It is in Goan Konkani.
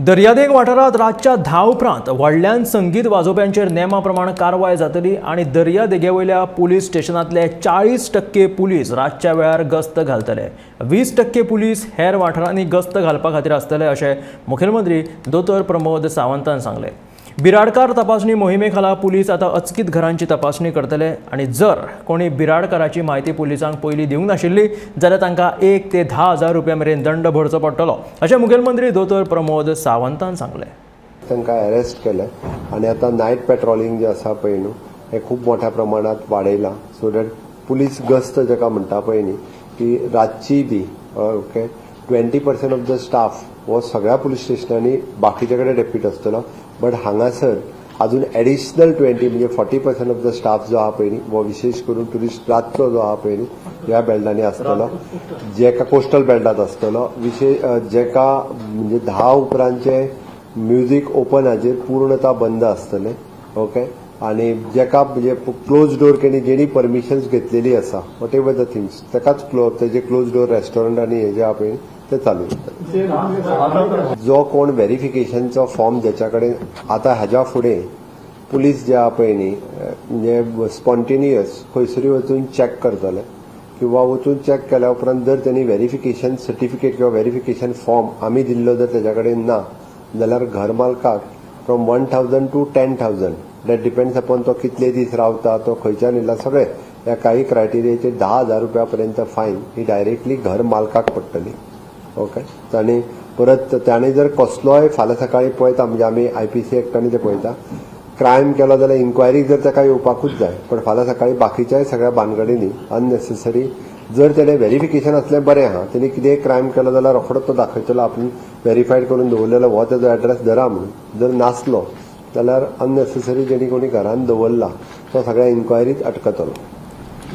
दर्यादेग वाठारांत रातच्या 10 उपरांत व्हडल्यान संगीत वाजोवप्यांचेर नेमा प्रमाण कारवाय जातली आनी दर्यादेगे वयल्या पुलीस स्टेशनांतले 40% पुलीस रातच्या वेळार गस्त घालतले. 20% पुलीस हेर वाठारांनी गस्त घालपा खातीर आसतले, अशें मुखेलमंत्री दोतोर प्रमोद सावंतान सांगलें. बिराडकार तपासणी मोहिमे खाला पुलीस आतां अचकीत घरांची तपासणी करतले आनी जर कोणी बिराडकाराची म्हायती पुलिसांक पयलीं दिवंक नाशिल्ली जाल्यार तांकां 1 ते 10,000 रुपया मेरेन दंड भरचो पडटलो, अशें मुखेलमंत्री दोतोर प्रमोद सावंतान सांगलें. तांकां अरेस्ट केले आनी आतां नायट पेट्रोलिंग जें आसा पळय न्हू, हें खूब मोठ्या प्रमाणात वाडयलां, सो that police गस्त जाका म्हणटा पळय न्ही, की रातची बी, okay, 20% of the staff हो सगळ्या पुलीस स्टेशनांनी बाकीचे कडेन डेप्यूट आसतलो, बट हांगासर अजून एडिशनल 20, म्हणजे 40% ऑफ the staff जो आहा पळय न्ही, हो विशेश करून टुरिस्ट रातचो जो आहा पळय न्ही, ह्या बेल्टांनी आसतलो, जेका कोस्टल बेल्टांत आसतलो. विशेश जेका म्हणजे 10 उपरांतचे म्युझिक ओपन हाजेर पूर्णता बंद आसतलें, ओके. आणि जेका म्हणजे क्लोज डोर केणी जेणी परमिशन्स घेतलेली आसा, what ever the things, ताकाच तेजे क्लोज डोर रेस्टॉरंट आनी हे जे आहा पळय, ते चालू उरतले. जो कोण व्हेरिफिकेशनचो फॉर्म ज्याच्या कडेन, आतां हाज्या फुडें पुलीस जे आहा पळय न्ही, म्हणजे स्पॉन्टेनियस खंयसरूय वचून चॅक करतले किंवा वचून चॅक केल्या उपरांत जर त्यांनी व्हेरिफिकेशन सर्टिफिकेट किंवा व्हेरिफिकेशन फॉर्म आमी दिल्लो जर तेज्या कडेन ना जाल्यार घर मालकाक from 1000 to 10,000, that depends upon तो कितले दीस रावता, तो खंयच्यान येयला, सगळे ह्या काही क्रायटेरियाचेर 10,000 रुपया पर्यंत फायन ही डायरेक्टली घर मालकाक पडटली, ओके. आनी परत ताणें जर कसलोय फाल्यां सकाळीं पळयता, म्हणजे आमी आयपीसी एक्टांनी ते पळयता, क्रायम केलो जाल्यार इन्क्वायरीक जर ताका येवपाकूच जाय, पण फाल्यां सकाळीं बाकीच्याय सगळ्या भानगडींनी अननेसेसरी जर तेणें व्हेरिफिकेशन आसलें बरें आहा. तेणी कितेंय क्रायम केलो जाल्यार रोखडोच तो दाखयतलो, आपूण व्हेरीफायड करून दवरलेलो हो तेजो एड्रेस धरा म्हणून. जर नासलो जाल्यार अननेसेसरी जेणी कोणी घरान दवरला तो सगळ्या इन्क्वायरीत अटकतलो.